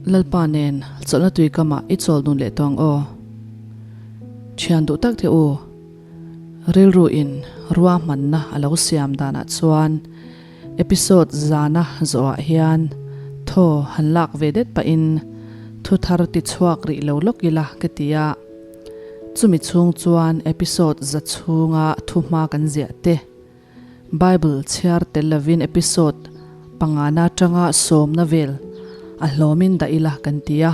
Lalpa nen chawlhna tui kamah i chawl dun leh tawh ang aw. Thian duh tak te u, rilru in ruahmanna a lo siam danah chuan episode zana zawhah hian thaw han lak ve det pahin thu thar ti chhuak rih lo lawk ila ka ti a. Chumi chhung chuan episode za chhunga thu hma kan ziah te, Bible chhiar tel lovin episode pangana atanga sawmna vel a hlawmin dah ila kan ti a.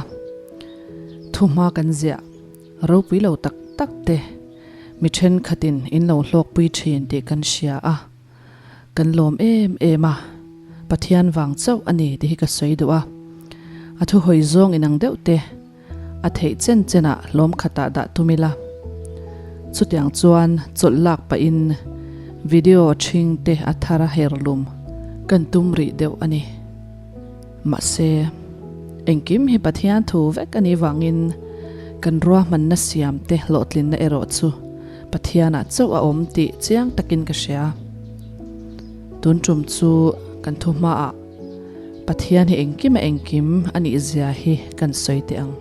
Thu hma kan ziah ropui lo tak tak te mi thenkhatin in lo hlawkpui thin tih kan hria a, kan lawm em em a, Pathian vang chauh a ni tih hi ka sawi duh a. A thuhawi zawng inang deuh te A theih chen chenah hlawm khatah dah tum ila. Chutiang chuan chawlh lak pahin video ṭhing te a thar a her lum kan tum rih deuh a ni. Mahse, engkim hi Pathian thu vek a nih vangin kan ruahmanna siam te hlawhtlinna erawh chu Pathianah chauh a awm tih chiang takin ka hria. Tun ṭum chu kan thu hmaah. Pathian hi engkim a engkim a nih zia hi kan sawi teh ang.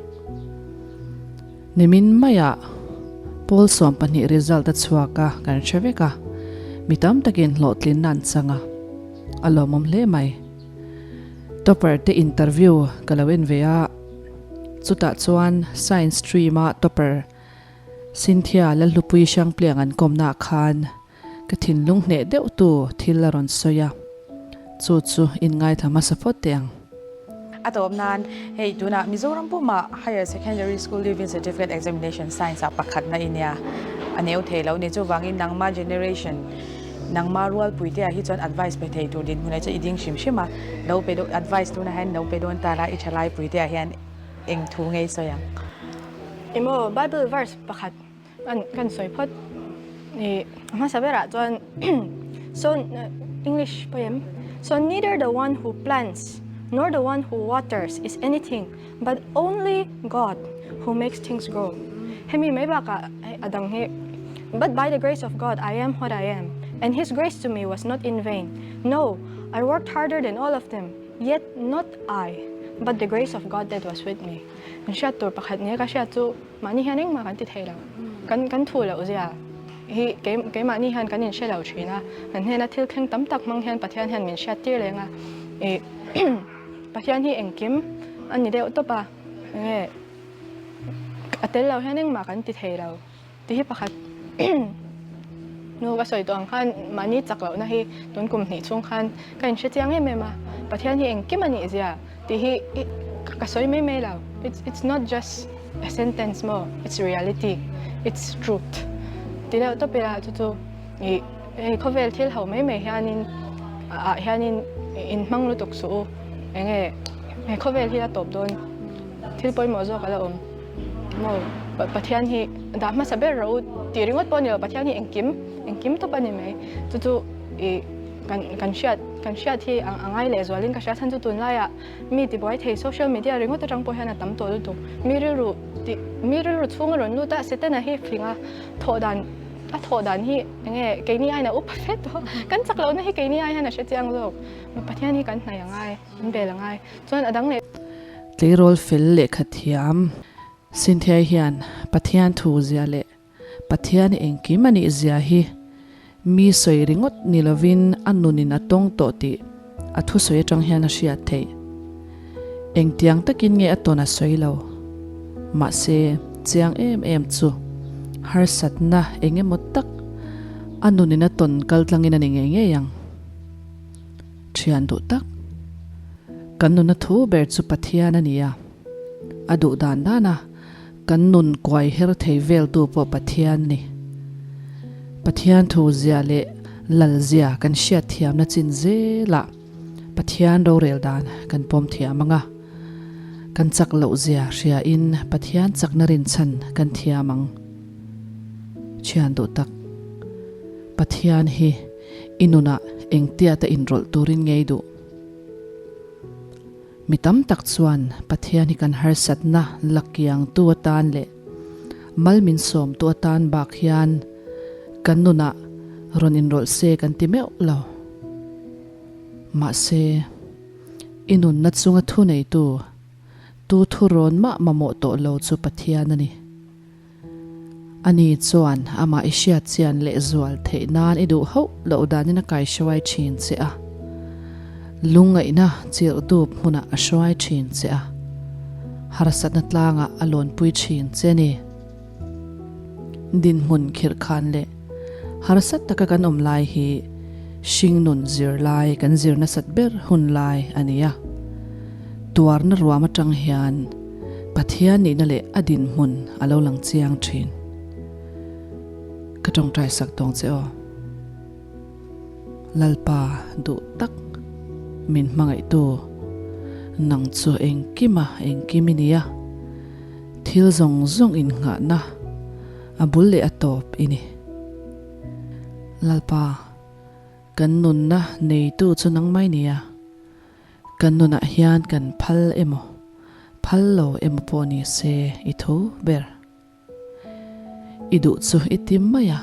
Nimin maiah Pawl 12 result a chhuak a, kan hre vek a, mi tam takin hlawhtlinna an chang a, a lawmawm hle mai. Topper te interview ka lo en ve a, chutah chuan science stream a topper Cynthia Lalhlupui Hrangpliang an kawmnaah khan Ka thinlung hneh deuh tu thil a rawn sawi a, chu chu in ngaithla hmasa phawt teh ang. A tawp nan, hei tunah Mizoram pumah Higher Secondary School Leaving Certificate Examination Science ah pakhatna i nia, a neu thei lo ni. Chuvangin nangma generation, nangma rualpuite ah hi chuan advice pe thei tur dinhmunah chuan i ding hrim hrim a, lo pe dawn advice tunah hian lo pe dawn ta la i thalaipuite ah hian eng thu ngei sawi ang. Emaw Bible verse pakhat Kan kan sawi phawt i hmasa berah chuan so English poem so neither the one who plants nor the one who waters is anything but only God who makes things grow hemi mai bakah a dang hi but by the grace of God I am what I am and his grace to me was not in vain no I worked harder than all of them yet not I but the grace of God that was with me Min hriat tur pakhat nia ka hriat chu mahni hian engmah kan ti thei lo. Kan kan thu loh zia hi kei keimahni hian kan inhre lo thin a, kan hnena thil thleng tam tak hmang hian Pathian hian min hriat tir leng a. Ih Pathian hi engkim a ni deuh tawp a, enge a tel lo hian engmah kan ti thei lo tih hi pakhat nu ka sawi tawh ang khan mahni chak lohna hi tun kum hnih chhung khan ka inhre chiang em em a, Pathian hi engkim a nih zia tih hi ka sawi mai mai lo, it's it's not just a sentence maw, it's reality, it's truth ti deuh tawp ila chu chu ih hei khawvel thil ho mai mai hianin ah hianin inhmang lutuk suh u, enge he khawvel hi a tawp dawn thil pawimawh zawk a la awm. Maw Pathian hi dah hmasa ber rawh u tih ringawt pawh a ni lo, Pathian hi engkim engkim tawp a ni mai. Chu chu ih kan kan hriat kan hriat hi a ngai leh zualin ka hria chhan chu tunlaiah mi tibuai thei social media ringawt atang pawh hian a tam tawh lutuk. Mi rilru tih mi rilru chhung a rawn lut a, Setana hi fing a thawh dan a thawh dan hi enge keini aiin a upa fe tawh kan chak lohna hi keini ai hian a hre chiang zawk. Pathian hi kan hnaih a ngai, kan bel a ngai. Chuan a dang leh. Tleirawl fel lehkha thiam Cynthia hian Pathian thu zia leh Pathian engkim a nih zia hi mi sawi ringawt ni lovin a nunin a tawng tawh tih a thusawi atang hian a hriat theih. Engtiang takin nge a tawn a sawi lo. Mahse, chiang em em chu harsatna eng emaw tak a nunin a tawn kaltlangin a ni ngei ngei ang. Thian duh tak. Kan nuna thu ber chu Pathian a ni a, a duh dan dana kan nun kuai her thei veltu pawh Pathian a ni. Pathian thu zia leh lal zia kan hriat thiamna chin zelah Pathian rorel dan kan pawm thiam ang a, kan chak loh zia hriain Pathian chakna rinchhan kan thiam ang. Thian duh tak. Pathian hi I nunah engtiata inrawlh turin ngei duh? Mi tam tak chuan Pathian hi kan harsatna lakiangtu atan leh mal min sawmtu atan bak hian kan nunah rawn inrawlh se kan ti meuh lo. Mahse, i nunna chunga thuneitu. Tu thurawn mah mamawh tawh lo chu Pathian a ni. Ani chuan amah i hriat chian leh zual theih nan i duh hauh loh danin a kaihruai thin che a. Lungngaihna chirh dup hmunah a hruai thin che a. Harsatna tlangah a lawnpui thin che a ni. Dinhmun khirh khan leh harsat taka kan awm lai hi hringnun zirlai kan zir nasat ber hun lai a ni a. Tuarna ruam atang hian Pathian nihna leh a dinhmun a lo lang chiang thin. Ka tawngtai sak tawng che aw. Lalpa duh tak min hmangaihtu nang chu engkima engkim i ni a, thil zawng zawng innghahna a bul leh a tawp i ni. Lalpa, kan nunna neitu chu nangmah i ni a, kan nunah hian kan phal emaw phal lo emaw pawh ni se i tho ber. I duh chu i ti mai a,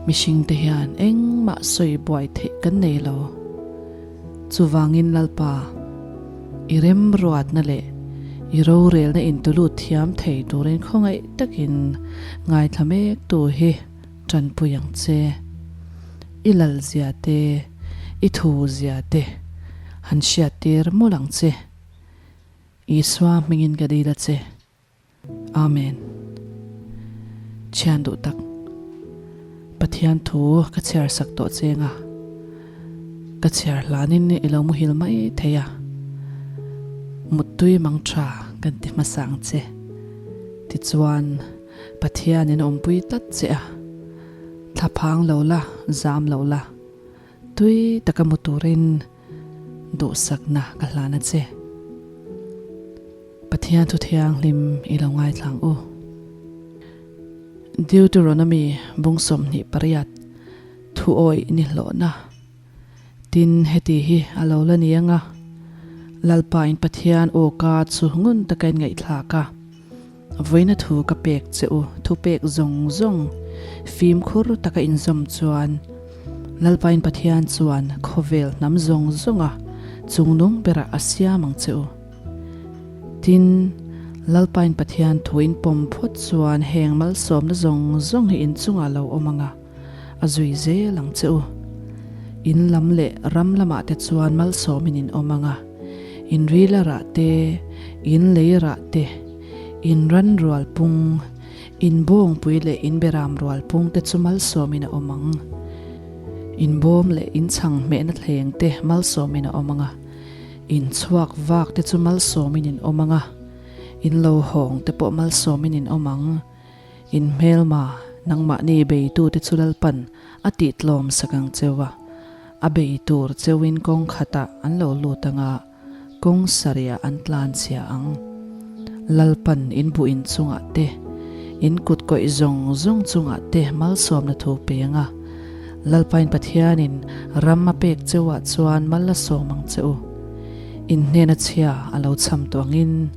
mihring te hian engmah sawi buai theih kan nei lo. Chuvangin Lalpa, i remruatna leh i rorelna intulut thiam thei turin khawngaih takin ngaithla mek tu hi tanpui ang che. I lalzia te, i thuzia te han hriattir mawlh ang che. Isua hmingin ka dil a che. Amen. Thian duh tak. Pathian thu ka chhiar sak tawh cheng a. Ka chhiar hlanin i lo muhil mai thei a. Muttui mang tha kan ti hmasa ang che. Tichuan Pathianin a awmpui tlat che a. Thla phang lo la, zam lo la. Tui taka mu turin duhsakna ka hlan a che. Pathian thu thianghlim i lo ngaithlang u. Deuteronomy bung 28 thu awih ni hlawhna. Tin, heti hi a lo la ni ang a, Lalpa in Pathian aw ka chu ngun taka in ngaihthlak a, Vawiina thu ka pek che u, thu pek zawng zawng fimkhur taka inzawm chuan Lalpain Pathian chuan khawvel hnam zawng zawnga chungnung berah a siam ang che u. Tin, Lalpain Pathian thu in pawm phawt chuan heng malsawmna zawng zawng hi inchungah lo awm ang a, a zui zel ang che u. In lam leh ram lamah te chuan malsawmin in awm ang a, in rila rah te, in lei rah te, in ran rual pung, in bawngpui leh in beram rual pung te chu malsawmin a awm ang. In bawm leh in chhang hmehna thleng te malsawmin a awm ang a, in chhuak vak te chu malsawmin in awm ang a, in lo hawng te pawh malsawmin in awm ang. In hmelma, nangmahni beitute chu Lalpan a tihtlawm sak ang cheu a, a bei tur cheuin kawng khatah an lo lut ang a, kawng sarihah an tlan chhia ang. Lalpan in buh in chungah te, in kut kawih zawng zawng chungah te malsawmna thu pe ang a, Lalpain Pathianin ram a pek cheuah chuan mal a sawm ang che u. In hnena chhia a lo cham tawh angin,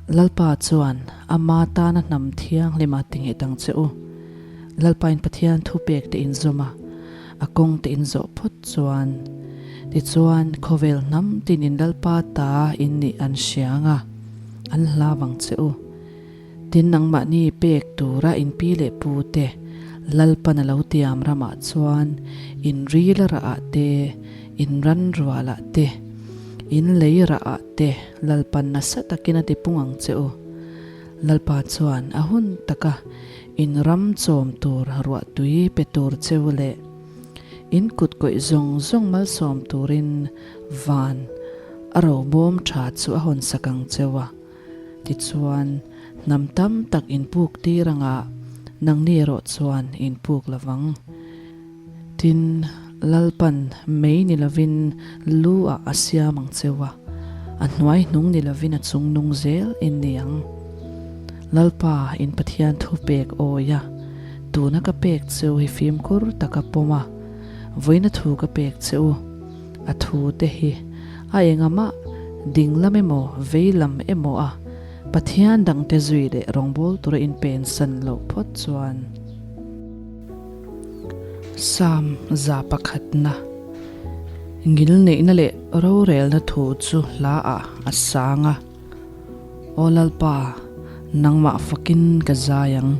Lalpa chuan ama tana hnam thianghlim a ti nghet ang che u. Lalpain Pathian thupek te inzawm a, a kawng te inzawh phawt chuan, tichuan khawvel hnam tinin Lalpa ta in nih an hria ang a, an hlau ang che u. Tin nangmahni pek tura in pi leh pu te Lalpan a lo tiam ramah chuan in ril a rah ah te, in ran rual ah te, in lei rah ah te Lalpan nasa takin a tipung ang che u. Lalpa chuan a hun taka in ram chawm tur ruahtui pe tur che u leh in kut kawih zawng zawng malsawm turin van a robawm tha chu a hawn sak ang che u a. Tichuan, hnam tam tak in puk tir anga nangni erawh chuan in puk lo vang. Tin, Lalpan mei ni lovin lu ah a siam ang cheu a, a hnuai hnung ni lovin a chung nung zel in ni ang. Lalpa in Pathian thu pek awi a, tuna ka pek cheu hi fimkhur taka pawm a, vawiina thu ka pek che u, a thu te hi a engamah ding lam emaw vei lam emaw a Pathian dangte zui leh rawngbâwl tura inpensan loh phawt chuan. Psalm 100 na Ngilneihna leh rorelna thu chu hla ah a sang a. Aw Lalpa, nangmah fakin ka zai ang.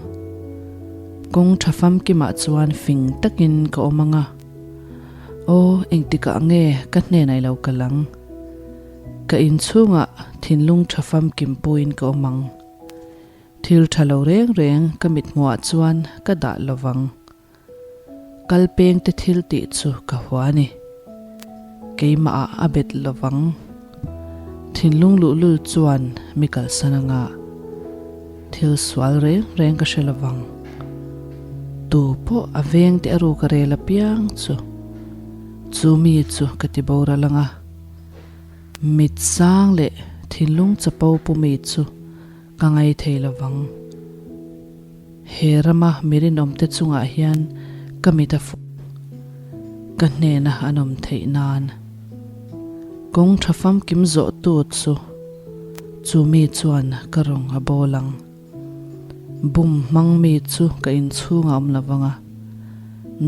Kawng tha famkimah chuan fing takin ka awm ang a. Aw, engtikah nge ka hnenah i lo kal ang? Ka inchhungah thinlung tha famkim puiin ka awm ang. Thil tha lo reng reng ka mithmuhah chuan ka dah lo vang. Kal peng te thil tih chu ka hua a ni. Keimah ah a bet lo vang. Thinlung luhlul chuan mi kalsan anga thil sual reng reng ka hre lo vang. Tu pawh a veng te a ruk a rel apiang chu chu mi chu ka ti boral anga mit sang leh thinlung chapo pu mi chu Ka ngai thei lo vang. He rama mi rinawmte chungah hian ka mit a fuk. Ka hnena an awm theih nan. Kawng tha famkim zawh tu chu chu mi chuan ka rawng a bawl ang. Bum hmang mi chu ka inchhungah awm lo vang a,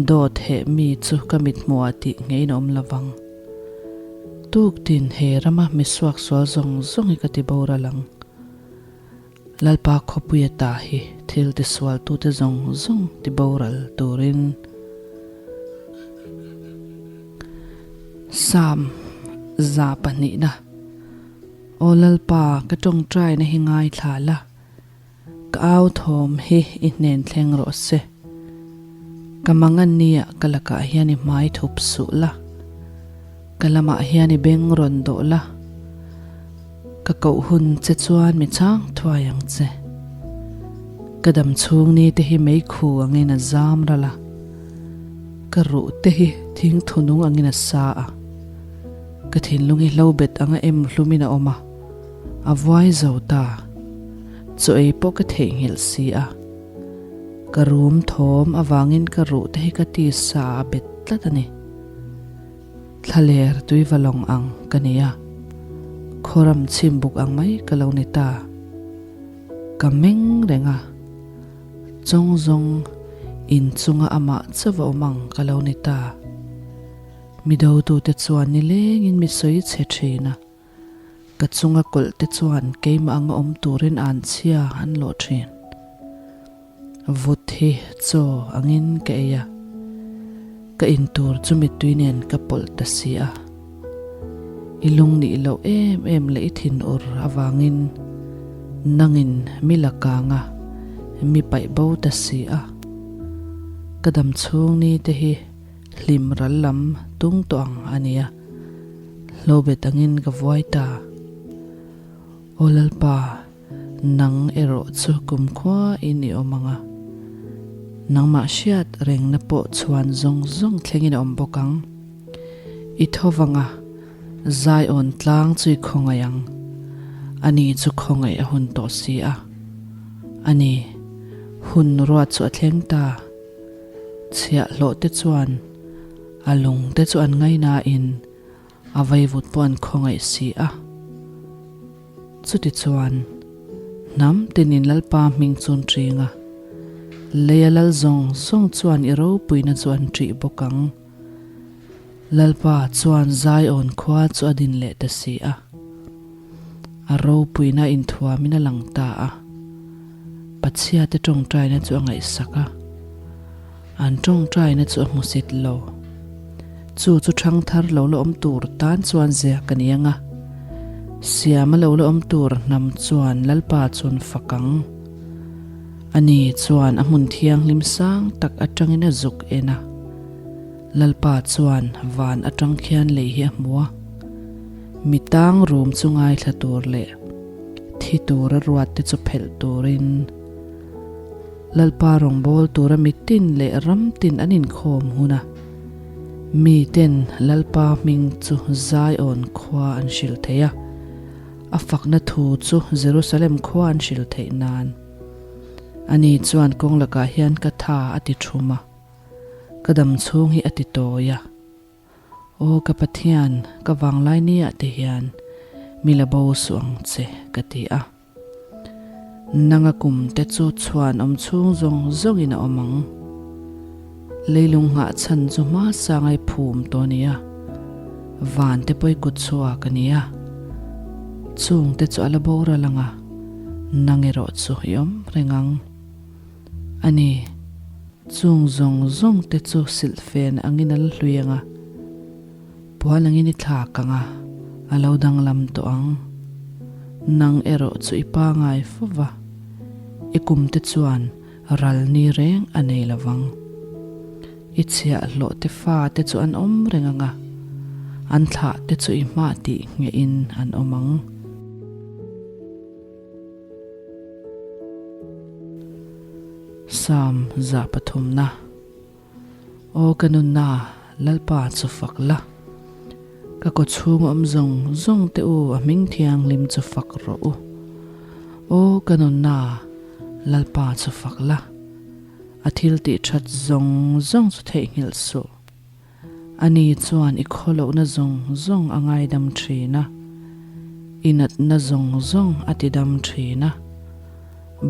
dawt heh mi chu ka mithmuhah tih ngeiin a awm lo vang. Tuktin he rama mi suaksual zawng zawng hi ka ti boral ang. Lalpa khawpuia ta hi thil tisualtute zawng zawng ti boral turin Psalm 200 na, Aw Lalpa, ka tawngtaina hi ngaithla la, Ka au thawm hi i hnen thleng rawh se. Ka mangan nia ka lakah hian i hmai thup suh la. Ka lamah hian i beng rawn dawh la. Ka koh hun che chuan mi chhang thuai ang che. Ka dam chhung ni te hi meikhu angin a zam ral a. Ka ruh te hi thing thunung angin a sa a. Ka thinlung hi hlobet anga em hlumin a awm a. A vuai zo ta. Chaw ei pawh ka theihnghilh si a. Ka rum thawm avangin ka ruh te hi ka tisa a bet tlat a ni. Thlaler tuiva lawng ang ka ni a, khawram chhim buk ang mai ka lo ni ta. Ka meng reng a, chawng zawng inchunga amah chauh a awm ang ka lo ni ta. Mi dotute chuan nilengin mi sawi chhe thin a. Ka chunga kawlh te chuan keimah anga awm turin an chhia an lawh thin. Vut hi chaw angin ka ei a, ka in tur chu mittui nen ka pawlh ta si a. I lung nih loh em em leh i thinur avangin nangin mi la kang a, mi paih bo ta si a. Ka dam chhung ni te hi Hlim ral lam tung tawh ang a nia. Hlobet angin ka vuai ta. Aw Lalpa, nang erawh chu kumkhua in i awm ang a. Nangmah hriat rengna pawh chhuan zawng zawng thlengin a awm bawk ang. I tho vang a, Zion tlang chu i khawngaih ang. Ani chu khawngaih a hun tawh si a. Ani, hun ruat chu a thleng ta. Chhiahhlawh te chuan a lung te chu an ngainain a vaivut pawh an khawngaih si a. Chutichuan, hnam tinin Lalpa hming chu an ṭing a, leia lal zawng zawng chuan i ropuina chu an ṭih bawk ang. Lalpa chuan Zion khua chu a din leh ta si a, a ropuina inthuamin a lang ta a. Pathiate tawngtaina chu a ngaihsak a, an tawngtaina chu a hmusit lo. Chu chu thangthar lo la awm tur tan chuan ziak a ni ang a, siama lo la awm tur hnam chuan Lalpa chuan fak ang. Ani chuan a hmun thianghlim sang tak atangin a zuk en a, Lalpa chuan van atang khian lei hi a hmu a, mi tang rum chu ngaithla tur leh thi tura ruat te chu phelh turin Lalpa rawngbâwl tura mitin leh ramtin an inkhâwm hun a, miten Lalpa hming chu Zion khua an hrilh thei a, a fakna thu chu Jerusalem khua an hrilh theih nân. Ani chuan kawng lakah hian ka tha a ti thum a, ka dam chhûng hi a ti tawi a. Aw ka Pathian, ka vanglai ni ah te hian mi la bo suh ang che, ka ti a. Nanga kum te chu chhuan awm chhung zawng zawngin a awm ang. Leilung nghah chhan chu hma sangai phum tawh a ni a, van te pawi kut chhuak a ni a. Chung te chu a la boral ang a. Nang erawh chu i awm reng ang. A ni, chung zawng zawng te chu silhfen angin a la hlui ang a, puan angin i thlak ang a, a lo danglam tawh ang. Nang erawh chu i pangai fo va, i kum te chuan ral ni reng a nei lo vang. I chhiahhlawh te fa te chu an awm reng ang a, an thlah te chu i hmah tih nghehin an awm ang. Psalm 3na Aw ka nunna, Lalpa chu fak la. Ka kaw chhung awm zawng zawng te u a hming thianghlim chu fak rawh u. Aw ka nunna, Lalpa chu fak la. A thil tih that zawng zawng chu theihnghilh suh. Ani chuan i khawlohna zawng zawng a ngaidam thin a, i natna zawng zawng a tidam thin a,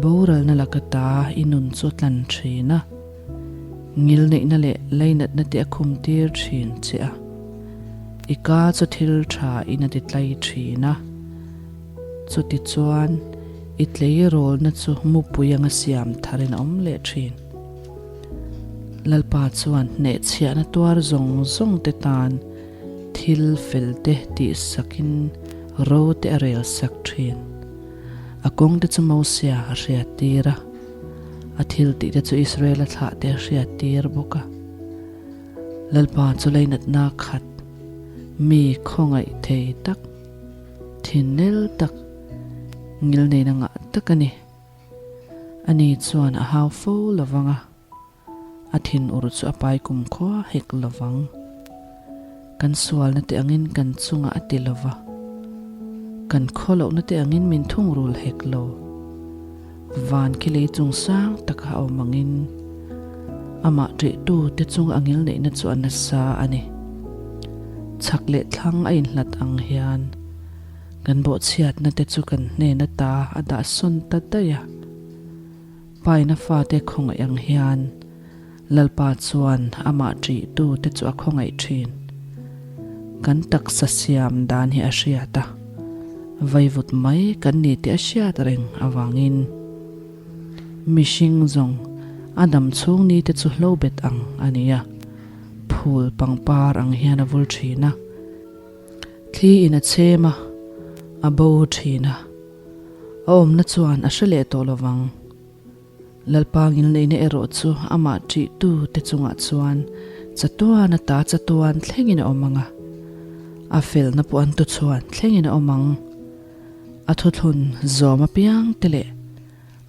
boralna laka ta i nun chu a tlan thin a, ngilneihna leh lainatna te a khumtir thin che a, i ka chu thil tha in a titlai thin a. Chutichuan, i tleirawlna chu mupui anga siam tharin a awm leh thin. Lalpa chuan hnehchhiahna tuar zawng zawng te tan thil fel te tihsakin ro te a rel sak thin. A kawng te chu Mosia a hriattir a, a thil tih te chu Israela thlah te a hriattir bawk a. Lalpa chu leinatna khat, mi khawngaih thei tak, thinnel tak, ngilneina ngah tak a ni. Ani chuan a hau fo lo vang a, a thinur chu a pai kumkhua hek lo vang. Kan sualna te angin kan chungah a ti lo va, kan khawlohna te angin min thungrul hek lo. Van khi lei chung sang taka a awm angin amah ṭihtu te chung a ngilneihna chu a nasa a ni. Chhak leh thlang a inhlat ang hian Kan bawhchhiatna te chu kan hnen ata a dah sawn ta daih a. Paina fate khawngaih ang hian Lalpa chuan amah ṭihtu te chu a khawngaih ṭhin. Kan taksa siam dan hi a hriat a, vaivut mai kan ni tih a hriat reng avangin mihring zawng a dam chhung ni te chu hlo bet ang a ni a, phul pangpar ang hian a vul ṭhin a. Thli in a chhem a, a bo thin a. A awmna chuan a hre leh tawh lovang. Lalpa ngilneihna erawh chu amah ṭihtu te chungah chuan chatuan ata chatuan thlengin a awm ang a, a felna pawh an tuchhuan thlengin a awm ang. A thuthlun zawm apiang te leh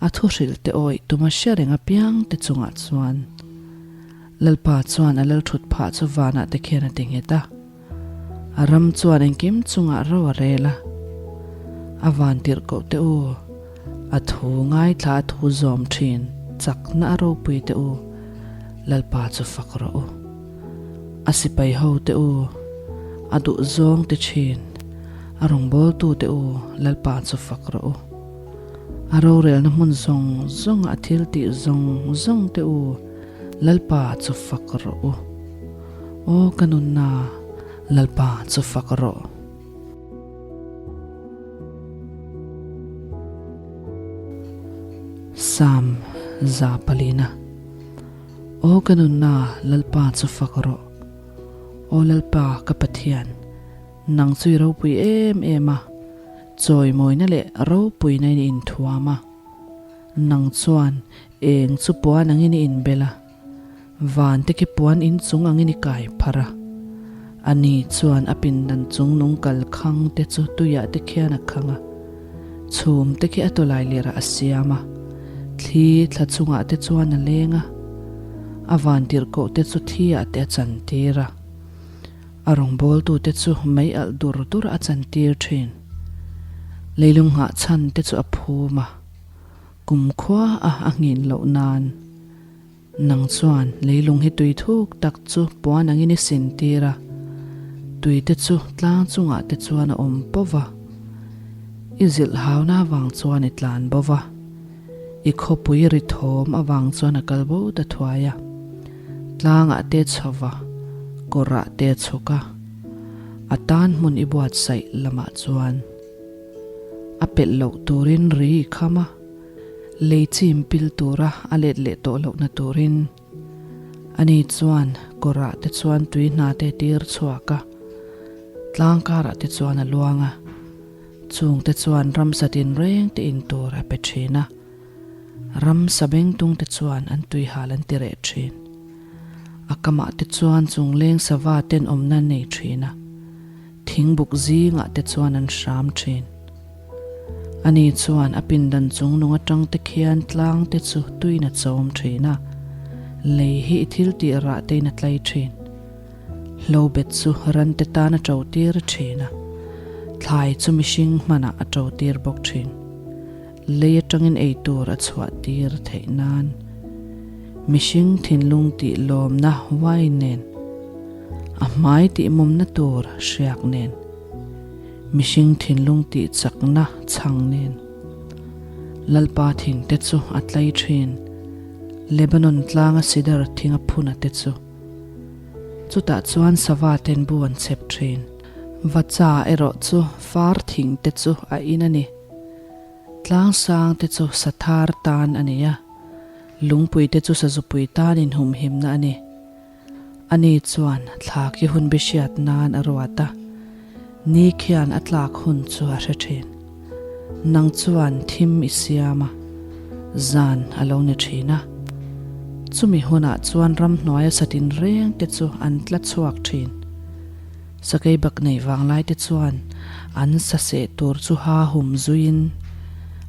a thuhrilh te awih tuma hre reng apiang te chungah chuan Lalpa chuan a lalthut phah chu vanah te khian a ti nghet a. A ram chuan engkim chungah ro a rel a, a van tirh koh teh u, a thu ngaithla a thu zawm thin chakna a ropui teh u, Lalpa chu fak rawh u. A sipai ho teh u, a duh zawng ti thin, a rawngbawltu teh u, Lalpa chu fak rawh u. A rorelna hmun zawng zawnga a thil tih zawng zawng teh u, Lalpa chu fak rawh u. Aw ka nunna, Lalpa chu fak rawh. Psalm 4 na. Aw ka nunna, Lalpa chu fak rawh. Aw Lalpa ka Pathian, nang chu i ropui em em a, chawimawina leh ropuina in i inthuam a. Nang chuan eng chu puan angin i inbel a. Van te khi puan in chung angin i kai phar a. Ani chuan a pindan chung nung kal khang te chu tuiah te khian a khang a. Chhum te khi a tawlai lirah a siam a. Thli thla chungah te chuan a leng a. A van tirhkoh te chu thi ah te a chantir a. A rawngbawltu te chu mei alh dur dur a chantir thin. Leilung nghah chhan te chu a phum a. Kumkhua a a nghin loh nan. Nang chuan leilung hi tui thuk tak chu puan angin i sin tir a, tui te chu tlang chungah te chuan a awm pawh va. I zilh hauna avang chuan i tlan bo va, i khawpui ri thawm avang chuan a kal bo ta thuai a. Tlangah te chho va, kawrah te chhuk a, a tan hmun i buatsaih lamah chuan. A pelh loh turin ri i kham a, lei chim pil tura a let leh tawh lohna turin. Ani chuan kawrah te chuan tui hna te tir chhuak a, tlang karah te chuan a luang a, chung te chuan ramsa tinreng te in tur a pe thin a. Ramsa bengtung te chuan an tuihal an ti reh thin. A kamah te chuan chungleng sava ten awmna an nei thin a, thingbuk zingah te chuan an hram thin. Ani chuan a pindan chung nung atang te khian tlang te chu tuin a chawm thin a, lei hi i thil tih rah tein a tlai thin. Hlobet chu ran te tan a to tir thin a, thlai chu mihring hmanah a to tir bawk thin. Lei atangin ei tur a chhuah tir theih nan mihring thinlung tih lawmna wine nen, a hmai tih mawmna tur hriak nen, mihring thinlung tih chakna chhang nen. Lalpa thing te chu a tlai thin, Lebanon tlanga sidar thing a phun a te chu. Chutah chuan sava ten bu an chhep thin. Vacha erawh chu far thing te chu a in a ni. Tlangsang te chu sathar tan a nei a, lungpui te chu sazupui tan inhumhimna a ni. Ani chuan thla khi hun bi hriat nan a ruat a, ni khian a tlak hun chu a hre thin. Nang chuan thim i siam a, zan a lo ni thin a. Chumi hunah chuan ramhnuaia satin reng te chu an tla chhuak thin. Sakei bak nei vanglai te chuan an sa seh tur chu ha hum zuiin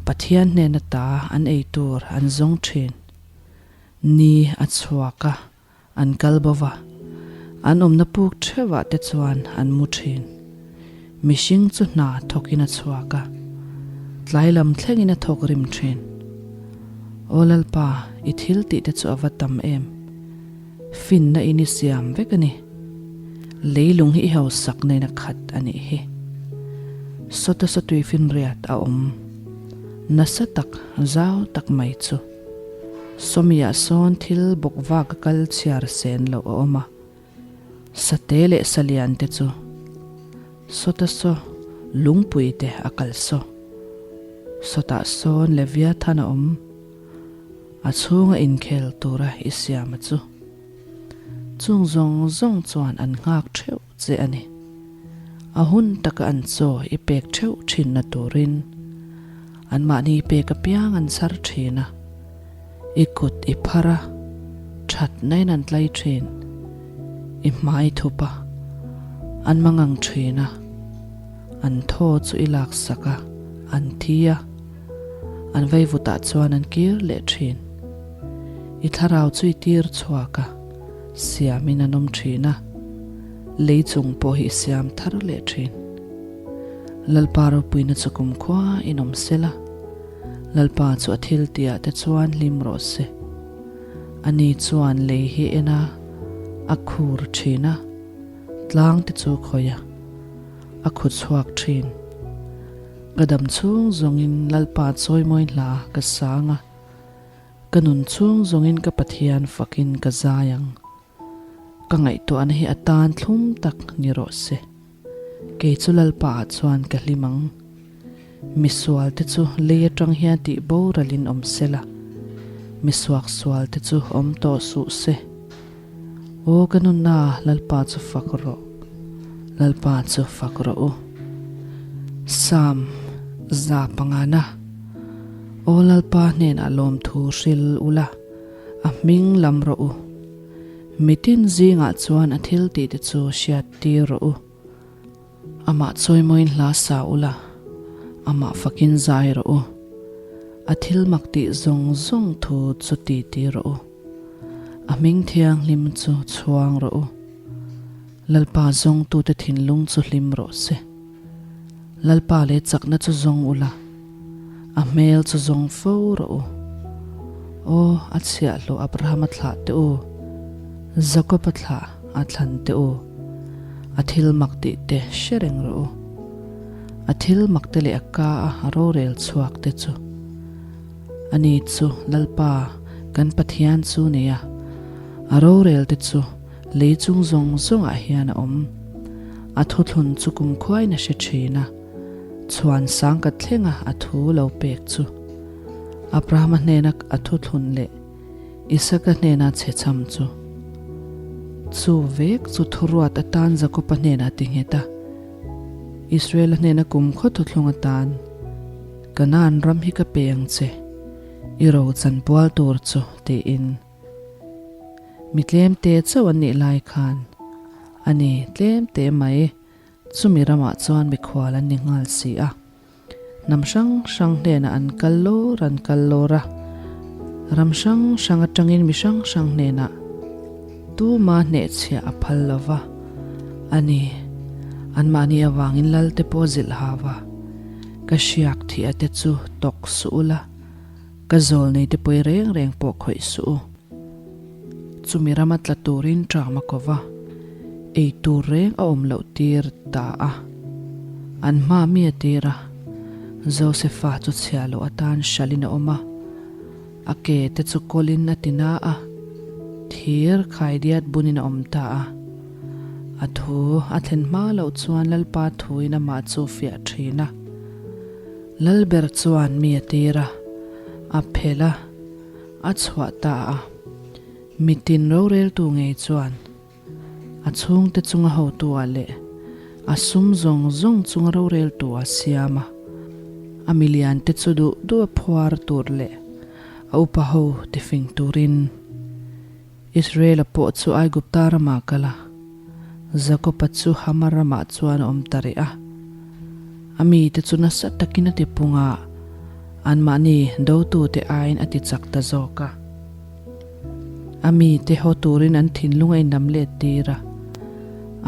Pathian hnena ta an ei tur an zawng thin. Ni a chhuak a, an kal bo va, an awmna puk theuhah te chuan an mu thin. Mihring chu hna thawkin a chhuak a, tlai lam thlengin a thawk rim thin. Aw Lalpa, i thil tih te chu a va tam em! Finna in i siam vek a ni. Leilung hi i hausak nen a khat a nih hi. Sawta sawtui finriat a awm. Nasa tak, zau tak mai chu. Sawmiah sawn thil bawk vak a kal chhiar sen loh a awm a. Sate leh salian te chu. Sawta saw lungpui te a kal saw. Sawtah sawn Leviathan a awm. A chhunga inkhel tura i siam a chu. Chung zawng zawng chuan an nghak theuh che a ni. A hun taka an chaw i pek theuh thinna turin anmahni pek apiang an chhar thin a, i kut i phar a, thatna in an tlai thin, i hmai thup a, an mangang thin a, an thaw chu i laksak a, an thi a. An vaivutah chuan an kir leh thin. I thlarau chu i tir chhuak a, siamin an awm thin a, lei chung pawh hi i siam thar leh thin. Lalpa ropuina chu kumkhua in awm sela, Lalpa chu a thil tihah te chuan hlim rawh se. Ani chuan lei hi en a, a khur thin a, tlang te chu khawih a, a khu chhuak thin. Ka dam chhung zawngin Lalpa chawimawi hla ka sang a, ka nun chhung zawngin ka Pathian fakin ka zai ang. Ka ngaihtuahna hi a tan thlum tak ni rawh se. Kei chu Lalpa ah chuan ka hlim ang. Misual te chu lei atang hian tih boralin awm se la, misuaksual te chu awm tawh suh se. Aw ka nunna Lalpa chu fak rawh, Lalpa chu fak rawh u. Psalm 500na Aw Lalpa hnenah lawmthu hril ula, a hming lam rawh u. Mitin zingah chuan a thil tihte chu hriat tir rawh u. Amah chawimawiin hla sa ula, amah fakin zai rawh u. A thil mak tih zawng zawng thu chu ti ti rawh u. A hming thianghlim chu chhuang rawh u. Lalpa zawngtute thinlung chu hlim rawh se. Lalpa leh chakna chu zawng ula, a hmel chu zawng fo rawh u. Aw, a chhiahhlawh Abrahama thlah teh u, Jakob-a thlah a thlan teh u, a thil mak tih te hre reng rawh u. A thil mak te leh a ka a rorel chhuak te chu. Ani chu Lalpa kan Pathian chu nei a, a rorel te chu lei chung zawng zawngah hian a awm. A thuthlun chu kumkhuain a hre thin a. Chhuan sang ka thlenga a thu lo pek chu Abrahama hnena a thuthlun leh Isaka hnena chhechham chu chu vek chu thuruat atan Jakoba hnenah ti nghet a, Israela hnena kumkhaw thuthlung atan Kanaan ram hi ka pe ang che, i ro chanpual tur chu tiin. Mi tlemte chauh an nih lai khan a ni tlemte mai. Chumi ramah chuan mikhual an ni nghal si a, hnam hrang hrang hnenah an kal lawr an kal lawr a, ram hrang hrang atangin mi hrang hrang hnenah tuma hnehchhiah a phal lo va, a ni, anmahni avangin Lalte pawh zilh hau va, ka hriak thih a te chu tawk suh ula, ka zawlnei te pawi reng reng pawh khawih suh u. Chumi rama tla turin ṭam a ko va, ei tur reng a awm loh tir ta a. An hma mi a tir a, Josefa chu chhia loh atan hralhin a awm a, a ke te chu kawlin a ti na a, thir khaidiat bunin a awm ta a. A thu a thlen hma loh chuan Lalpa thuin amah chu fiah ṭhin a. Lalber chuan mi a tir a, a phelh a. A chhuah ta a, mitin roreltu ngei chuan a chhungte chunga hotu-ah leh a sum zawng zawng chunga roreltu-ah siam a, a miliante chu duh duh a phuar tur leh a upa ho tifing turin Israel-a pawh chu Aigupta ramah kal a, Jakob-a chu Hama ramah chuan a awm ta rih a. A mite chu nasa takin a tipung a, anmahni dotute aiin a tichak ta zawk a. A mite haw turin an thinlung a inlam let tir a,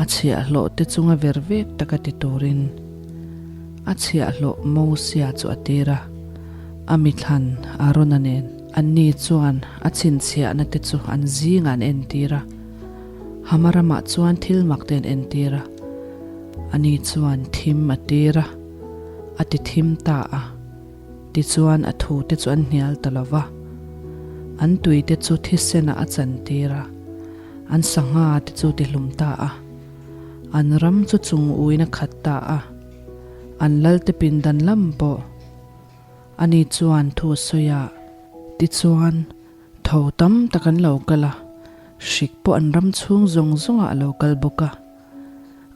a chhiahhlawhte chunga ver vek taka ti turin a chhiahhlawh Mosia chu a tir a, a mithlan Arona nen. Anni chuan a chhinchhiahna te chu an zingah an entir a, Hama ramah chuan thil mak te an entir a. Ani chuan thim a tir a, a ti thim ta a. Tichuan a thu te chu an hnial ta lo va. An tui te chu thisenah a chantir a, an sangha te chu ti hlum ta a. An ram chu chung uin a khat ta a, an lalte pindan lam pawh. Ani chuan thu a sawi a, tichuan tho tam tak an lo kal a, hrik pawh an ram chhung zawng zawngah a lo kal bawk a.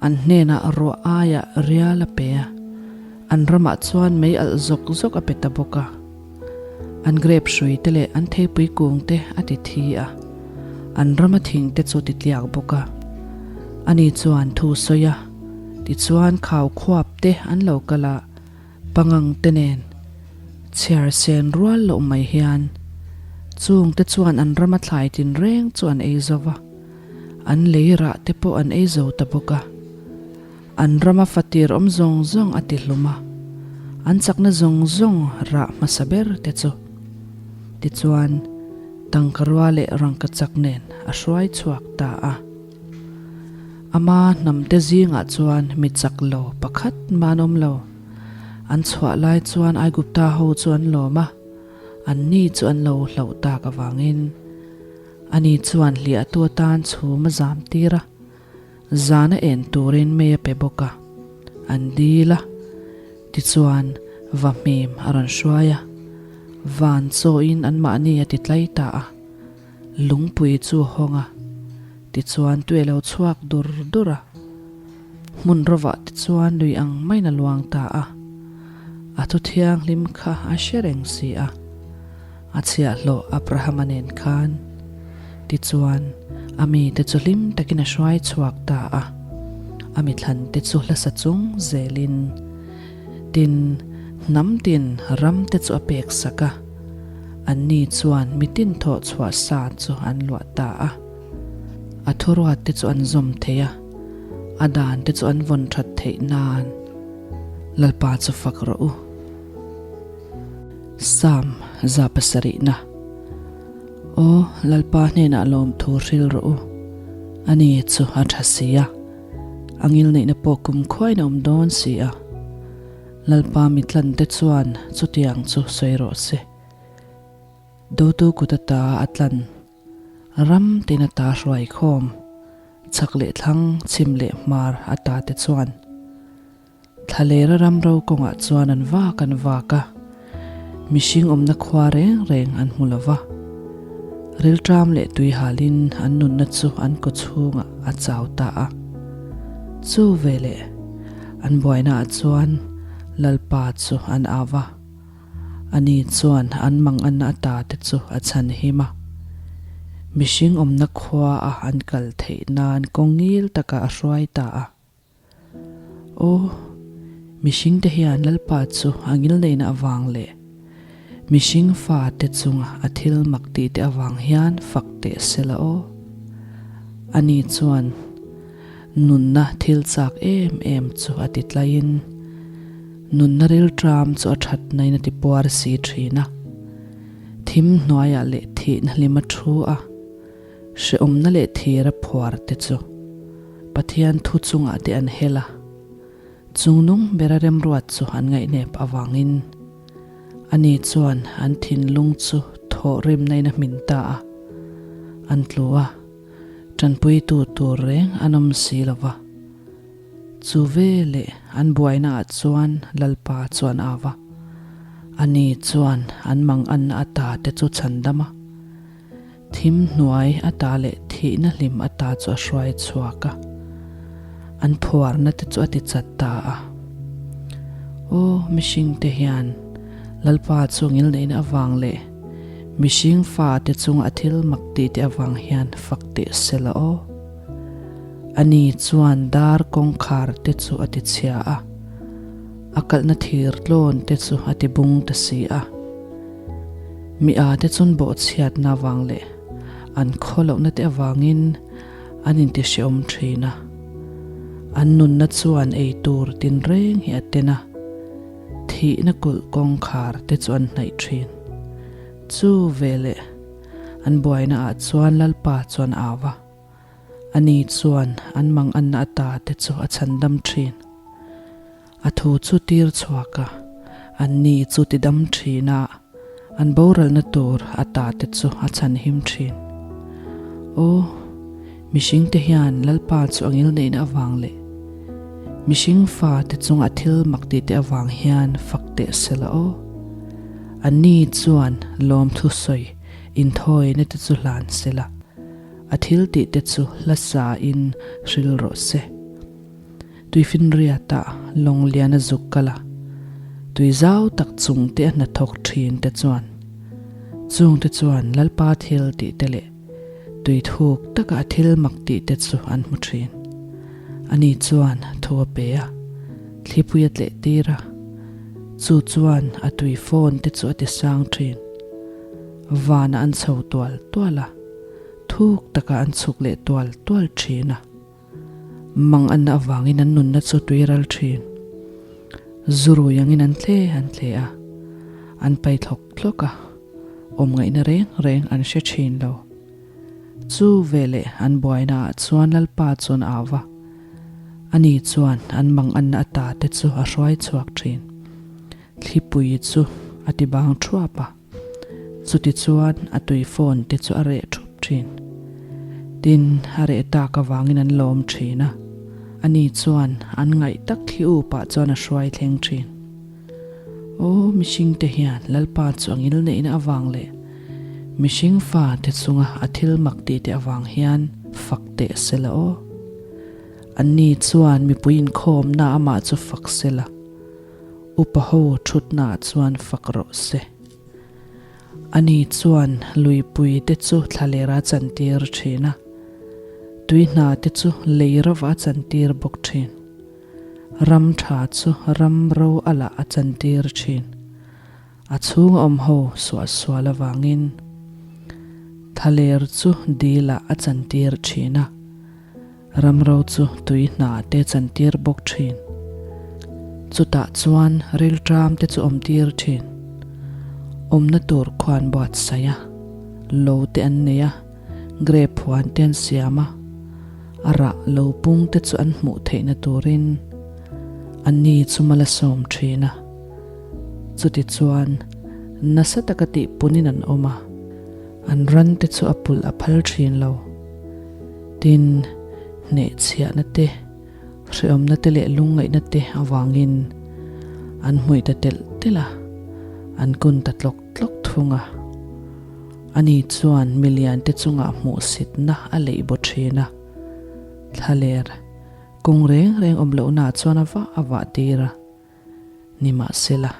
An hnenah ruah aiah rial a pe a, an ramah chuan mei alh zawk zawk a pe ta bawk a. An grape hrui te leh an theipui kung te a ti thi a, an rama thing te chu ti tliak bawk a. Ani chuan thu sawi a, tichuan khau khuap te an lo kal a, Pangang te nen chhiar sen rual loh mai hian chung te chuan an rama thlai tinreng chu an ei zo va, an lei rah te pawh an ei zo ta bawk a. An rama fatir awm zawng zawng a ti hlum a, an chakna zawng zawng rah hmasa ber te chu. Tichuan, tangkarua leh rangkachak nen a hruai chhuak ta a. Ama hnamte zingah chuan mi chak lo pakhat mah an awm lo. An chhuah lai chuan Aigupta ho chu an lawm a, anni chu an lo hlauh tak avangin ani chuan hliahtu atan chhum a zam tir a, zan a en turin mei a pe bawk a, an dil a. Tichuan vahmim a rawn hruai a, van chawiin anmahni a ti tlai ta a. Lungpui chu a hawng a, tichuan tui a lo chhuak dur dur a. Hmun rovah tichuan lui ang maiin a luang ta a. A thu thianghlim kha a hre reng si a, a chhiahhlawh Abrahama nen khan. Tichuan, a mite chu hlim takin a hruai chhuak ta a, a mithlante chu hlasa chung zelin, tin, hnam tin ramte chu a pek sak a. Anni chuan mitin thawh chhuah sa chu an luah ta a. A thuruat te chu an zawm thei a, a dan te chu an vawn that theih nan Lalpa chu fak rawh u. Psalm 700 na. Aw Lalpa hnenah lawmthu hril rawh u, ani chu a tha si a, a ngilneihna pawh kumkhuain a awm dawn si a. Lalpa mitlante chuan chutiang chu sawi rawh se. Dotu kut ata a tlan, ram tin ata hruai khawm, chhak leh thlang, chhim leh hmar ata te chuan. Thlalera ram ro kawngah chuan an vak an vak a, mihring awmna khua reng reng an hmu lo va. Rilṭam leh tui halin an nunna chu an kaw chhungah a chau ta a. Chu veleh an buainaah chuan Lalpa chu an au va. Ani chuan an manganna ata te chu a chhan him a. Mihring awmna khua a an kal theih nan kawng ngil takah a hruai ta a. Aw, mihring te hian Lalpa chu a ngilneihna avang leh mihring fa te chunga a thil mak tih te avang hian fak teh se la aw. Ani chuan nunna thil chak em em chu a ti tlaiin Nunna rilṭam chu a ṭhatnain a ti puar si ṭhin a. Thim hnuaiah leh thihna hlim a ṭhu a, hrehawmna leh thira phuar te chu Pathian thu chungah te an hel a. Chungnung bera remruat chu an ngaihnep avangin ani chuan an thinlung chu thawhrimnain a hmin ta a, an tlu a, ṭanpuitu tur reng an awm si lo va. Chu veleh an buainaah chuan Lalpa chuan a va. Ani chuan an manganna ata te chu chhandam a, thim hnuai ata leh thihna hlim ata chu a hruai chhuak a, an phuarna te chu a ti chat ta a. Aw, mihringte hian Lalpa chu ngilneihna avang leh mihring fate chunga a thil mak tihte avang hian fak teh se la aw. Ani chuan dar kawngkhar te chu a ti chhia a, a kalhna thir tlawn te chu a ti bung ta si a. Mi a te chun bawhchhiatna avang leh an khaw lohna te avangin an inti hrehawm thin a. An nunna chuan ei tur tinreng hi a ten a, thihna kulh kawngkhar te chu an hnaih thin. Chu veleh an buaina ah chuan Lalpa chuan a au a. Ani chuan an manganna ata te chu a chhandam thin. A thu chu tir chhuak a, anni chu tidam thin a, an boralna tur ata te chu a chhanhim thin. Aw, mihringte hian Lalpa chu a ngilneihna avang leh mihring fate chunga thil mak tihte avang hian fak teh se la aw. Anni chuan lawmthu sawi inthawina te chu hlan se la. A thil tih te chu hla sa in hril rawh se. Tuifinriat ah lawng lian a zuk kal a, tui zau tak chung te a hnathawk thin te chuan chung te chuan Lalpa thil tih te leh tui thuk taka a thil mak tih te chu an hmu thin. Ani chuan thu a pe a, thlipui a tleh tir a, chu chuan a tui fawn te chu a ti sang thin. Vanah an chho tual tual a. Thuk takah an chhuk leh tual tual thin a, mang anna avangin an nunna chu tui ral thin. Zurui angin an tle an tle a, an pai thlawk thlawk a, awm ngaihna reng reng an hre thin lo. Chu veleh an buaina ah chuan Lalpa chuan a au va, ani chuan an mang anna ata te chu a hruai chhuak thin. Thlipui chu a ti bang thuap a. Chutichuan a tui phone te chu a reh thup thin. Tin, a reh tak avangin an lawm thin a, ani chuan an ngaih tak thli upah chuan a hruai thleng thin. Aw, mihring te hian Lalpa chu a ngilneihna avang leh mihring fa te chunga a thil mak tih te avang hian fak teh se la aw. Anni chuan mipui inkhawmna amah chu fak se la. Upa ho thutnaah chuan fak rawh se. Ani chuan luipui te chu thlalera chantir thin a, tui hna te chu lei rova a chantir bawk thin. Ram tha chu ram ro a lah a chantir thin. A chhunga awm ho suahsual avangin thlaler chu dilah a chantir thin a. Ramro chu tui hna te chantir bawk thin. Chutah chuan rilṭam te chu awmtir thin. Awmna tur khuan buatsaih a, lo te an nei a, grape huan te an siam a, a rah lo pung te chu an hmuh theihna turin anni chu mal a sawm thin a. Chutichuan nasa taka tihpunin an awm a, an ran te chu a pulh a phal thin lo. Tin, hnehchhiahna te, Hrehawmna te leh lungngaihna te avangin an hmuih ta telh telh a, an kun ta tlawk tlawk thung a. Ani chuan milian te chungah hmuhsitna a leih baw thin a, thlaler kawng reng reng awm lohnaah chuan a vah a vah tir a. Nimahsela,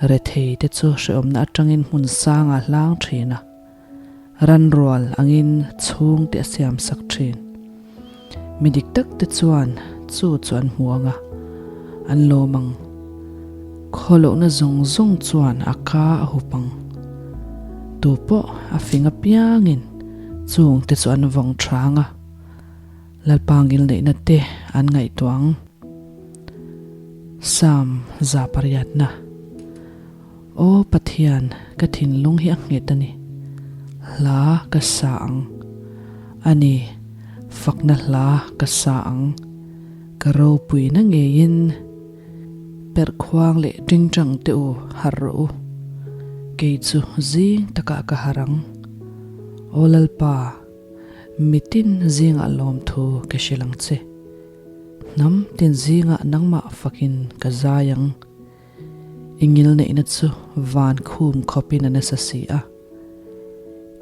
rethei te chu hrehawmna atangin hmun sangah a hlang thin a, ranrual angin chhungte a siamsak thin. Mi dik tak te chuan chu chu an hmu ang a, an lawm ang. Khawlohna zawng zawng chuan a ka a hup ang. Tu pawh a fing apiangin chungte chu an vawng tha ang a. Lalpa ngilneihna te an ngaihtuah ang. Psalm 108na. Aw Pathian, ka thinlung hi a nghet a ni. Hla ka sa ang. A ni, fakna hla ka sa ang. Ka ropuina ngeiin perhkhuang leh tingtang te u harh rawh u. Kei chu zing takah ka harh ang. Aw Lalpa, Mitin zingah lawmthu ka hrilh ang che. Hnam tin zingah nangmah fakin ka zai ang. I ngilneihna chu van khum khawpin a nasa si a.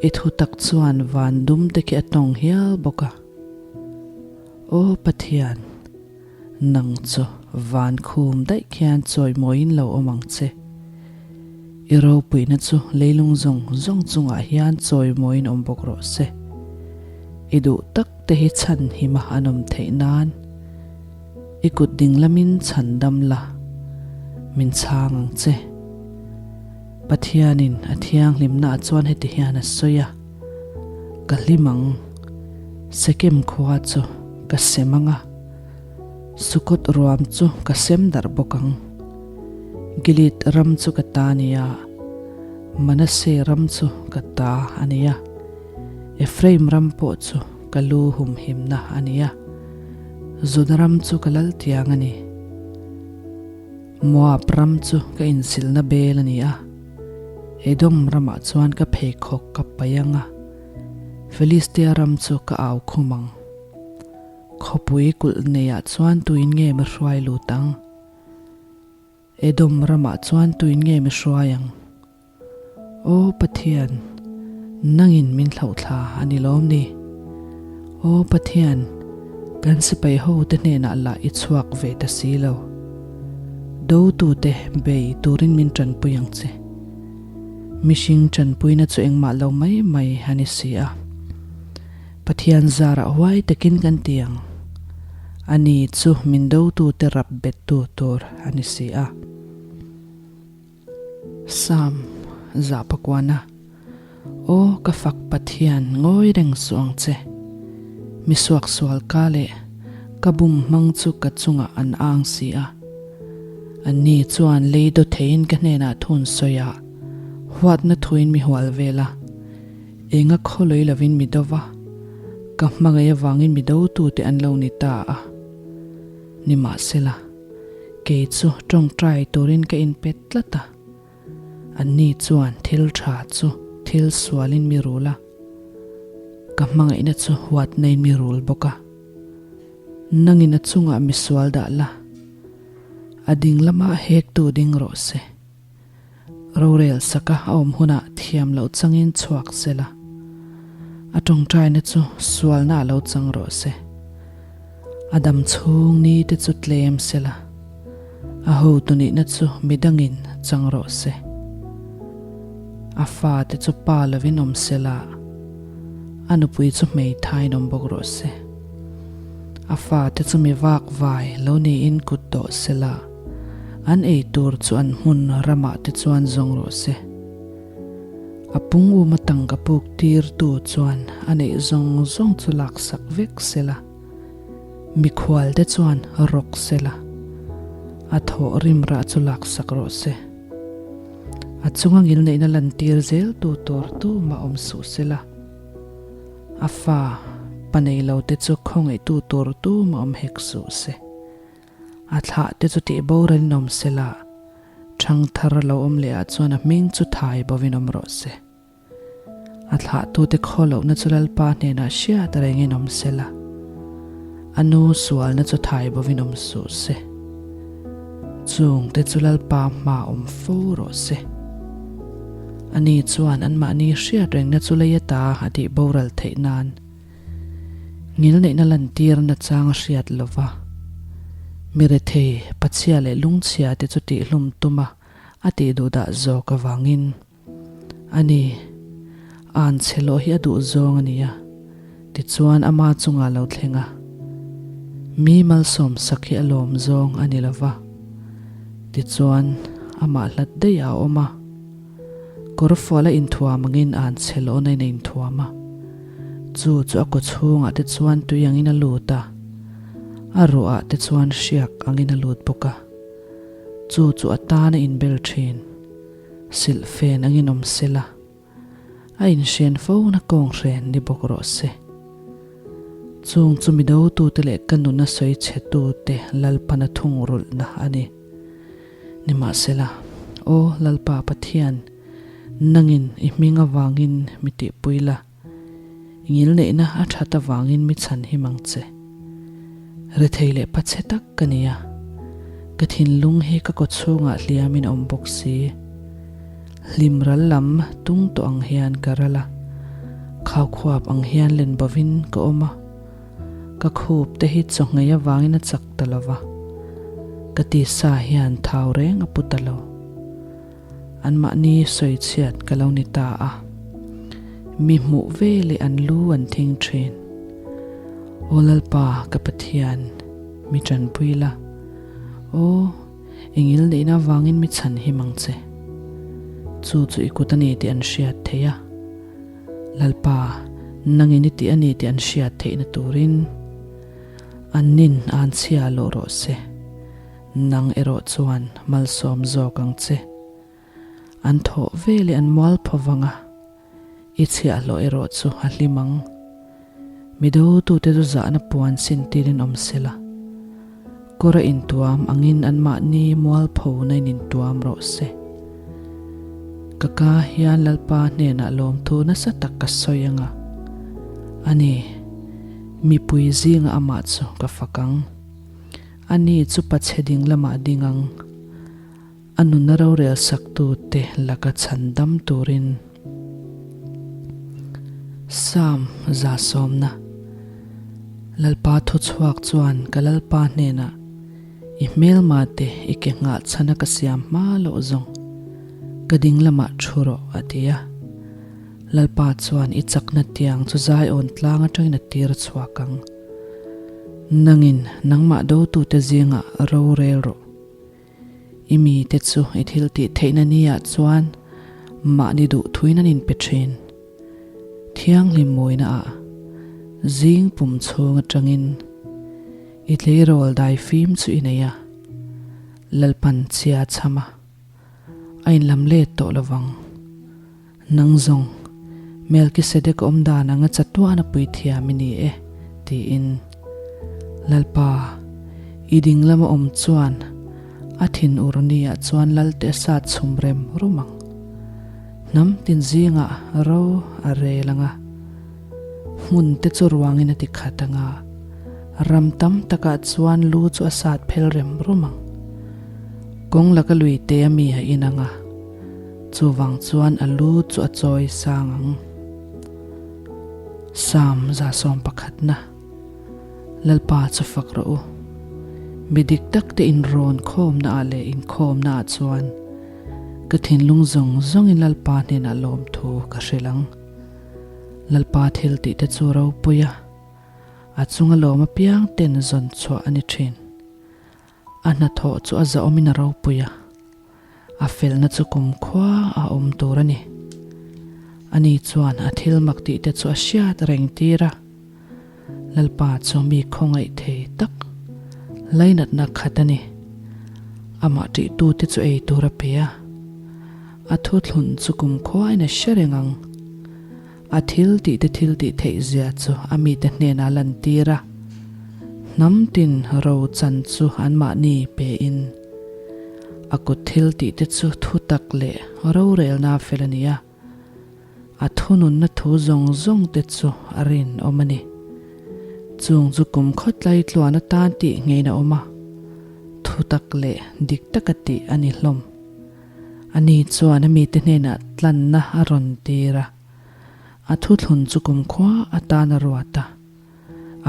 I thutak chuan van dum te khi a tawng hial bawk a. Aw Pathian, nang chu van khum daih khian chawimawiin lo awm ang che. I ropuina chu leilung zawng zawng chungah hian chawimawiin awm bawk rawh se. I duh tak te hi chhan hima an awm theih nan i kut ding lamin chhan dam la, min chhang ang che. Pathianin a thianghlimnaah chuan heti hian a sawi a, Ka hlim ang, Sekem khua chu ka sem ang a, Sukot ruam chu ka sem darh bawk ang. Gilead ram chu ka ta a ni a, Manasseh ram chu ka ta a ni a, Ephraim ram pawh chu ka lu humhimna a ni a, Juda ram chu ka lal tiang a ni. Moab ram chu ka insilna bel a ni a, Edom ramah chuan ka pheikhawk ka paih ang a, Filistia ram chu ka au khum ang. Khawpui kulh neiah chuan tuin nge mi hruai lut ang? Edom ramah chuan tuin nge mi hruai ang? Aw Pathian, nangin min thlauhthla a ni lawm ni? Aw Pathian, kan sipai hote hnenah lah i chhuak ve ta si lo. Dotute bei turin min tanpui ang che. Mihring tanpuina chu engmah lo mai mai a ni si a. Pathian zarah huai takin kan ti ang. Ani chu min dotute rap bettu tur a ni si a. Psalm 109 Aw ka fak Pathian ngawi reng suh ang che. Mi suaksual ka leh ka bum hmang chu ka chungah an ang si a. Anni chuan lei daw theiin ka hnenah thun sawi a, huatna thuin mi hual vel a. Enga khawlui lovin mi do va, ka hmangaih avangin mi dotute an lo ni ta a. Nimahsela, kei chu tawngtai turin ka inpet tlat a. Anni chuan thil tha chu thil sualin mi rul a, ka hmangaihna chu huatnain mi rul bawk a. Nangin a chungah mi sual dah la, a ding lamah hektu ding rawh se. Rorel saka a awm hunah thiam loh changin chhuak se la, a tawngtaina chu sualna a lo chang rawh se. A dam chhung ni te chu tlem se la, a hotu nihna chu midangin chang rawh se. A fate chu pa lovin awm se la, a nupui chu hmeithaiin awm bawk rawh se. A fate chu mi vak vai lo niin kut tawh se la, An ei tur chu an hmun ramah te chuan zawng rawh se. A pung uma tangka puk tirtu chuan a neih zawng zawng chu laksak vek se la, mikhual te chuan rawk se la, a thawh rim rah chu laksak rawh se. A chunga ngilneihna lantir zel tu tur tumah awm suh se la, a fa pa nei lo te chu khawngaihtu tur tumah awm hek suh se. A thlah te chu tih boralin awm se la, ṭhang thar a lo awm leh ah chuan a hming chu thai bovin awm rawh se. A thlahtute khaw lohna chu Lalpa hnenah hriat rengin awm se la. A nu sualna chu thai bovin awm suh se. Chungte chu Lalpa hma awm fo rawh se. Ani chuan anmahni hriat rengna chu lei ata a tih boral theih nan ngilneihna lantirna chang a hriat lova, mi rethei, pachhia leh lungchhia te chu tihhlum tuma a tih duhdah zawk avangin. A ni, an chhe lawh hi a duh zawng a nia, tichuan ama chungah lo thleng a. Mi malsawm sak hi a lawm zawng a ni lova, tichuan amah hlat daih ah a awm a. Kawrfual a inthuam angin an chhe lawhna in a inthuam a, chu chu a kaw chhungah te chuan tui angin a lut a, a ruah ah te chuan hriak angin a lut bawk a, chu chu a tan a inbel thin. Silhfen angin awm sela, a inhren fo na kawnghren ni bawk rawh se. Chung chu mi dotute leh ka nuna sawi chhetute Lalpana thungrulhna a ni. Nimahsela, Aw Lalpa Pathian, nangin i hming avangin mi tihpui la, I ngilneihna a that avangin mi chhan him ang che. Rethei leh pachhe tak ka ni a, ka thinlung hi ka kawchhungah hliamin a awm bawk si. Hlim ral lam tung tawh ang hian ka ral a, khaukhuap ang hian len bovin ka awm a, ka khup te hi chawhngei avangin a chak ta lo va, ka tisa hian thau reng a pu ta lo. Anmahni sawichhiat ka lo ni ta a, mi hmuh ve leh an lu an thing thin. Aw Lalpa ka Pathian, mi tanpui la. Aw, i ngilneihna avangin mi chhan him ang che. Chu chu i kut a ni tih an hriat theih a. Lalpa, nangin i tih a ni tih an hriat theihna turin an nin an chhia lawh rawh se. Nang erawh chuan malsawm zawk ang che. An thawh ve leh an mual phaw vang a, i chhiahhlawh erawh chu a hlim ang. Mi dotute chu zahna puan sin tirin awm sela, kawr a intuam angin anmahni mualphona in intuam rawh se. Ka ka hian Lalpa hnenah lawmthu nasa tak ka sawi ang a, ani, mipui zingah amah chu ka fak ang. Ani chu pachhe ding lamah ding ang, a nunna rorel saktute laka chhan dam turin. Psalm 100 Lalpa thuchhuak chuan ka Lalpa hnenah, I hmelma te i ke nghah chhana ka siam hma loh zawng, ka ding lamah thu rawh, a ti a. Lalpa chuan i chakna tiang chu Zion tlang atangin a tir chhuak ang. Nangin nangmah dotute zingah ro rel rawh. I mite chu i thil tih theihna niah chuan mahni duh thuin an inpe thin. Thianghlim mawina ah zing pum chhung atangin i tleirawl dai fim chu i nei a, Lalpan chhia chham a, a inlam let tawh lovang. Nang zawng, Melkisedek awm dan anga chatuan a puithiam i ni e, tiin. Lalpa, i ding lama awm chuan a thin ur niah chuan Lalte a sat chhum rem rum ang. Hnam tin zingah ro a rel ang a, hmun te chu ruangin a ti khat ang a, ram tam takah chuan lu chu a sat phel rem rum ang. Kawng laka lui te a mi a in ang a. Chuvang chuan a lu chu a chawi sang ang. Psalm 101 Lalpa chu fak rawh u. Mi dik tak te inrawn khawmna ah leh inkhawmna ah chuan ka thinlung zawng zawngin Lalpa hnenah lawmthu ka hrilh ang. Lalpa thil tih te chu ropui a, a chunga lawm apiang ten zawn chhuah a ni thin. A hnathawh chu a zahawmin a ropui a. A felna chu kumkhua a awm tur a ni. Ani chuan a thil mak tih te chu a hriat reng tir a. Lalpa chu mi khawngaih thei tak, lainatna khat a ni. Amah ṭihtute chu ei tur a pe a. A thuthlun chu kumkhuain a hre reng ang. A thil tih te thil tih theih zia chu a mite hnenah a lantir a. Hnam tin ro chan chu anmahni pein. A kut thil tih te chu thu tak leh rorelna fel a ni a, a thununna thu zawng zawng te chu a rinawm a ni. Chung chu kum khawtlai tluan atan tih ngeiin a awm a, thutak leh dik taka tih a ni hlawm. Ani chuan a mite hnenah tlanna a rawn tir a, a thuthlun chu kumkhua atan a ruat a.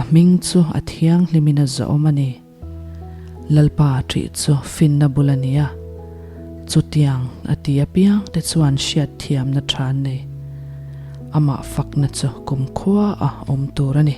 A hming chu a thianghlimin a zawhawm a ni. Lalpa ṭih chu finna bul a ni a, chutiang a ti apiang te chuan hriatthiamna ṭha an nei. Amah fakna chu kumkhua a awm tur a ni.